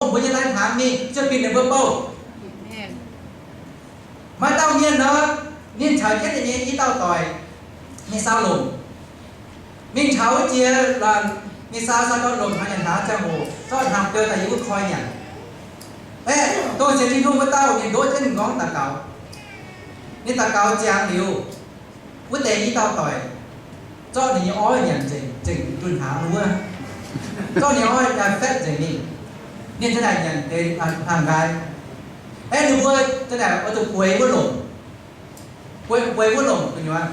mbuo nyei lai-hnaangx mingh, zueih binc ninh mbuo bouh. Maaih dauh mienh nor, ninh caux jienv ninh nyei i dauh doic mingh saau lomc. Mingh taux wuov jiex, mingh saau, saau dorh lomc hnangv nyanc hnaangx ziangh hoc, zorqv hnamv beu daaih yiem wuov koi nyanc. Aeqv, dongh sienx Tin-Hungh wuov dauh ninh ndoqv jienv m'nqorngv daux gaux. Ninh daux gaux ziangx liuz, wuov deix i dauh doic zorqv ninh nyei oix nyanc nzengc, zengc dunh hnaangx wuov, zorqv ninh nyei oix daaih fatv nzengc mingh. Ninh za'naaic nyanc deix hnaangx nqaai. Aeqv, ninh mbuo za'naaic oix zuqc bueix wuov lomc, bueix, bueix wuov lomc gu'nyuoz,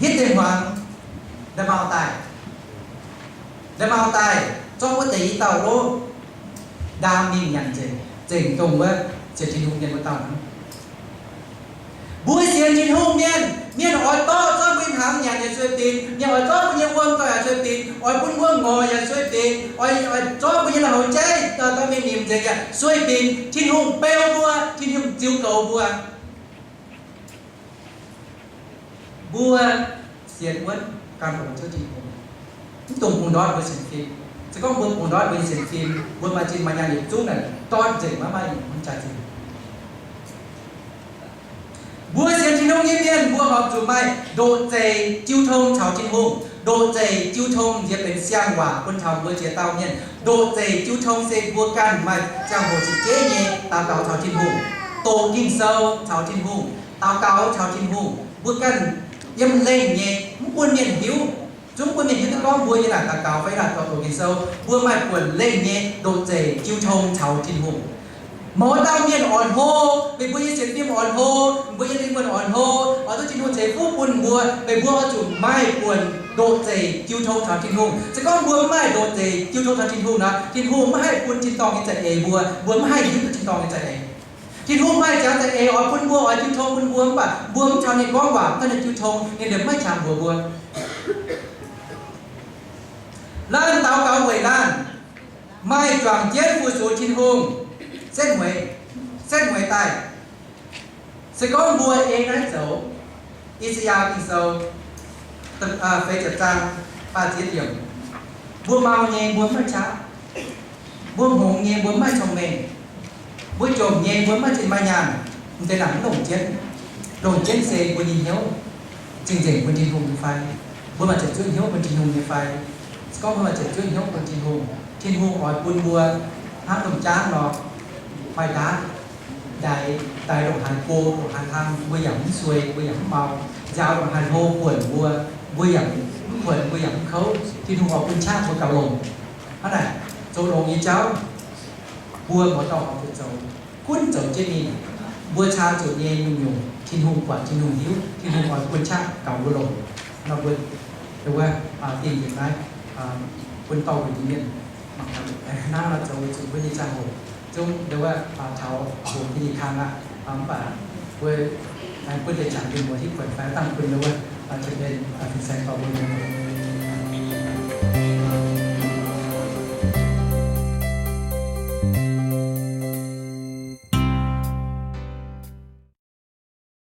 hitv deix hmuangx, nda'maauh daaih, nda'maauh daaih, zorqv wuov deix i dauh lov ndaam mingh nyanc nzengc, zengc dongh wuov sienx Tin-Hungh mienh wuov dauh hnangv. Mbuo sienx Tin-Hungh mienh, mienh oix zorqv, zorqv mbuo nyei hnaangx nyanc yaac sueih binc, mienh oix zorqv mbuo nyei wuom dorh yaac sueih binc, oix bun mbuo ngorc yaac sueih binc, oix, oix zorqv mbuo nyei la'haux jaiv dorh mingh nimc nzengc yaac sueih binc. Tin-Hungh beu mbuo, Tin-Hungh ziux goux mbuo. Mbuo sienx wuonv gan oix zuov Tin-Hungh, mv dungx bungx ndortv mbuo sienx fim. Se gorngv mbuo bungx ndortv mbuo nyei sienx fim, mbuo maaih zinh maaih nyaanh yietc zungv naaic ndortv nzengc, maiv maaih jaax-zinh. Mbuo sienx Tin-Hungh nyei mienh, mbuo horpc zuqc maaih ndoqc zeic jiu tong caux Tin-Hungh. Ndoqc zeic jiu tong nziex benx siang-waac bun taux mbuo ziex dauh mienh. Ndoqc zeic jiu tong se mbuo ganh maaih ziangh hoc cingx jeiv nyei daux gaux caux Tin-Hungh, doqc Ging-Sou caux Tin-Hungh, daux gaux caux Tin-Hungh. Mbuo ganh yiem lengh nyei, mv bun mienh hiuv. Zungv bun mienh hiuv duqv gorngv mbuo yiem naaic daux gaux fai yiem naaic doqc Ging-Sou. Mbuo maaih buonc lengh nyei ndoqc zeic jiu tong caux Tin-Hungh. Mouz dauh mienh orn hlo, meih mbuo nyei sienx fim orn hlo, mbuo nyei lingh wuonh orn hlo, oix zuqc Tin-Hungh ceix fuqv bun mbuo. Meih mbuo oix zuqc maaih buonc ndoqc zeic jiu tong caux Tin-Hungh. Se gorngv mbuo mv maaih ndoqc zeic jiu tong caux Tin-Hungh nor, Tin-Hungh maiv haih bun tin-dorngh nyei za'eix mbuo. Mbuo mv haih hiuv duqv tin-dorngh nyei za'eix. Tin-Hungh maaih ziangx za'eix oix bun mbuo, oix jiu tong bun mbuo, mv baac mbuo mv caux ninh gorngv waac, mv caux ninh jiu tong, ninh liemh maiv qangx mbuox mbuo. Laanh daux gaux weic laanh, maaih juangc jienv fu-sux Tin-Hungh, setv mueiz, setv mueiz daaih. Se gorngv mbuo ei naaiv zoux, I^saa^yaa Ging-Sou feix ziepc zaang faah ziepc yiemc, mbuo mau nyei mbuo mv maaih qaqv, mbuo hngongx nyei mbuo mv maaih cong-mengh, mbuo jomc nyei mbuo mv maaih zinh maaih nyaanh, m'deix naaic mv longc jienv. Longc jienv se mbuo nyei hnyouv cing-nzengc bun Tin-Hungh nyei fai? Mbuo maaih ziepc zuoqv hnyouv bun Tin-Hungh nyei fai? Se gorngv mbuo maaih ziepc zuoqv hnyouv bun Tin-Hungh, Tin-Hungh oix bun mbuo hnangv domh jaangv nor, maaih ndaatv, ndaix, ndaix ndongc haaix go, ndongc haaix hlang, mbuo yaac mv suei, mbuo yaac mv mau. Nziaaux ndongc haaix hlo buonc mbuo, mbuo yaac mv kuonx, mbuo yaac mv kouv. Tin-Hungh oix bun qaqv mbuo gauh longc. Hnangv naaic, zoux longx nyei jauv, mbuo mouz dauh horpc zuqc zoux, gunv zoux jienv mingh. Mbuo caa zuqc nyei nyungc-nyungc, Tin-Hungh buatc, Tin-Hungh hiuv, Tin-Hungh oix bun qaqv gaux mbuo longc. Nor mbuo, wuov, dingh yietc naaiv, bun dorh weic nyei mienh, hnangv nor zoux weic zuqc mbuo nyei ziangh hoc zungv, wuov, taux hoqc nyei kang aqv. Mv baac mbuo, bun deix jangx mienh muoz hitv buonc fai dangh bun wuov, fin-saeng dorh mbuo mienh